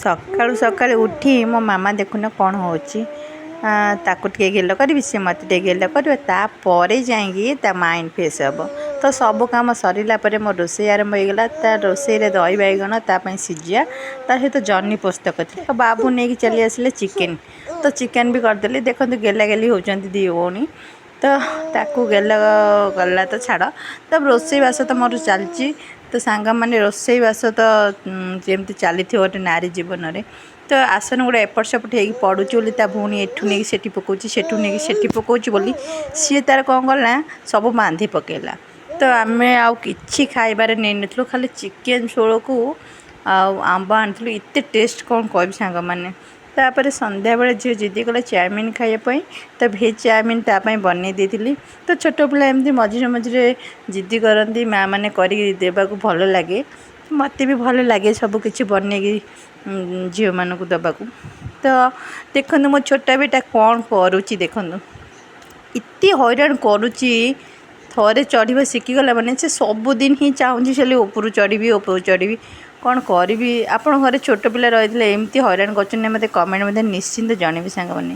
ସକାଳୁ ସକାଳୁ ଉଠି ମୋ ମାମା ଦେଖୁନ କ'ଣ ହେଉଛି। ତାକୁ ଟିକେ ଗେଲ କରିବି, ସେ ମୋତେ ଟିକେ ଗେଲ କରିବ, ତାପରେ ଯାଇକି ତା ମାଇଣ୍ଡ ଫ୍ରେଶ୍ ହେବ। ତ ସବୁ କାମ ସରିଲା ପରେ ମୋ ରୋଷେଇ ଆରମ୍ଭ ହେଇଗଲା। ତା ରୋଷେଇରେ ଦହି ବାଇଗଣ, ତା ପାଇଁ ସିଝା, ତା ସହିତ ଜହ୍ନି ପୋସ୍ତ କରିଥିଲି। ଆଉ ବାବୁ ନେଇକି ଚାଲି ଆସିଲେ ଚିକେନ୍, ତ ଚିକେନ୍ ବି କରିଦେଲି। ଦେଖନ୍ତୁ, ଗେଲା ଗେଲି ହେଉଛନ୍ତି ଦୁଇ ଭଉଣୀ। ତ ତାକୁ ଗେଲ ଗଲା ତ ଛାଡ଼, ତ ରୋଷେଇବାସ ତ ମୋର ଚାଲିଛି। ତ ସାଙ୍ଗମାନେ, ରୋଷେଇବାସ ତ ଯେମିତି ଚାଲିଥିବ ଗୋଟେ ନାରୀ ଜୀବନରେ। ତ ଆସନ ଗୁଡ଼ା ଏପଟ ସେପଟ ହେଇକି ପଡ଼ୁଛି ବୋଲି ତା ଭଉଣୀ ଏଠୁ ନେଇକି ସେଠି ପକାଉଛି, ସେଠୁ ନେଇକି ସେଠି ପକାଉଛି ବୋଲି ସିଏ ତାର କ'ଣ କଲା, ସବୁ ବାନ୍ଧି ପକାଇଲା। ତ ଆମେ ଆଉ କିଛି ଖାଇବାରେ ନେଇନଥିଲୁ, ଖାଲି ଚିକେନ୍ ଝୋଳକୁ ଆଉ ଆମ୍ବ ଆଣିଥିଲୁ। ଏତେ ଟେଷ୍ଟ, କ'ଣ କହିବି ସାଙ୍ଗମାନେ। ତାପରେ ସନ୍ଧ୍ୟାବେଳେ ଝିଅ ଜିଦି କଲା ଚାଉମିନ୍ ଖାଇବା ପାଇଁ, ତ ଭେଜ୍ ଚାଉମିନ୍ ତା ପାଇଁ ବନେଇ ଦେଇଥିଲି। ତ ଛୋଟ ପିଲା ଏମିତି ମଝିରେ ମଝିରେ ଜିଦି କରନ୍ତି, ମାଆ ମାନେ କରିକି ଦେବାକୁ ଭଲ ଲାଗେ। ମୋତେ ବି ଭଲ ଲାଗେ ସବୁ କିଛି ବନେଇକି ଝିଅମାନଙ୍କୁ ଦେବାକୁ। ତ ଦେଖନ୍ତୁ, ମୋ ଛୋଟ ବେଟା କ'ଣ କରୁଛି ଦେଖନ୍ତୁ। ଏତେ ହଇରାଣ କରୁଛି। ଥରେ ଚଢ଼ିବା ଶିଖିଗଲା ମାନେ ସେ ସବୁଦିନ ହିଁ ଚାହୁଁଛି ଖାଲି ଉପରୁ ଚଢ଼ିବି, ଉପରୁ ଚଢ଼ିବି। କ'ଣ କରିବି? ଆପଣ ଘରେ ଛୋଟ ପିଲା ରହିଥିଲେ ଏମିତି ହଇରାଣ କରୁଛନ୍ତି, ମୋତେ କମେଣ୍ଟ ମଧ୍ୟ ନିଶ୍ଚିନ୍ତ ଜଣେଇବେ ସାଙ୍ଗମାନେ।